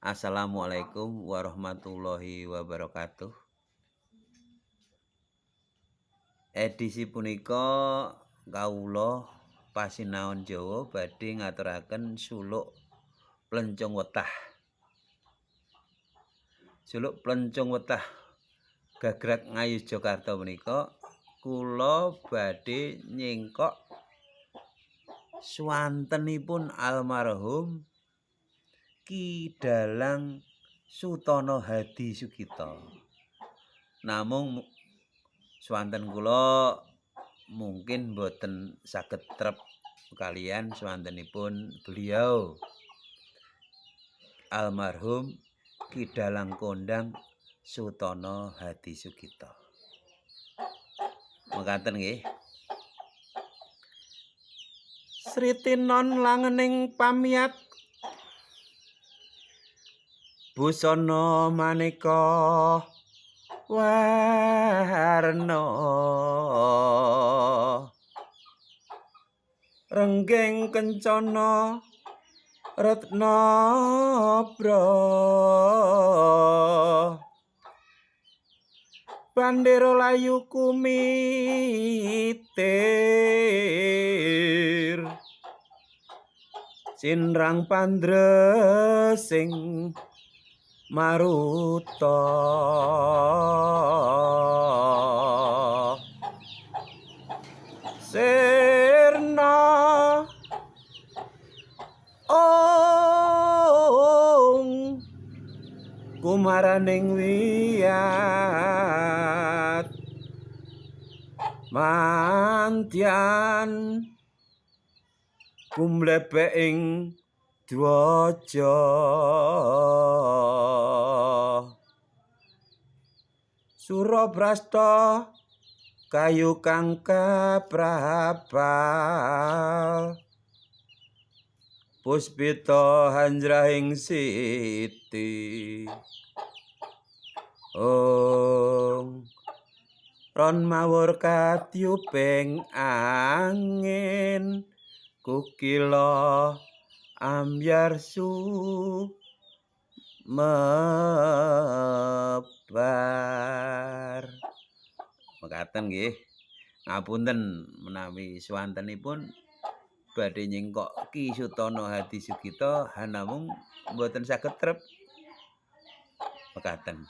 Assalamualaikum warahmatullahi wabarakatuh. Edisi punika kawula pasinaon Jawa badhe ngaturaken suluk Plencung Wetah. Suluk Plencung Wetah Gagrag Ngayogyakarta punika kula badhe nyingkok swantenipun almarhum Ki Dalang Sutono Hadi Sugito. Namung swanten kula mungkin boten saged trep kaliyan swantenipun beliau almarhum Ki Dalang Kondang Sutono Hadi Sugito. Mekaten nggih. Sritinon langening pamiyat busana maneka warna renggeng kencana retna bra bandera layu kumitir cinrang pandresing maruta sirna ong kumaraning wiyat mantyan kumlebek ing dwaja Surabrasta kayu kang kaprapal puspita hanjrahing siti ong ron mawur katyuping angin kukila ambyar sumebar. Mekaten nggih. Ngapunten menawi swantenipun badhe nyingkok Ki Sutono Hadi Sugito hanamung mboten saged trep. Mekaten.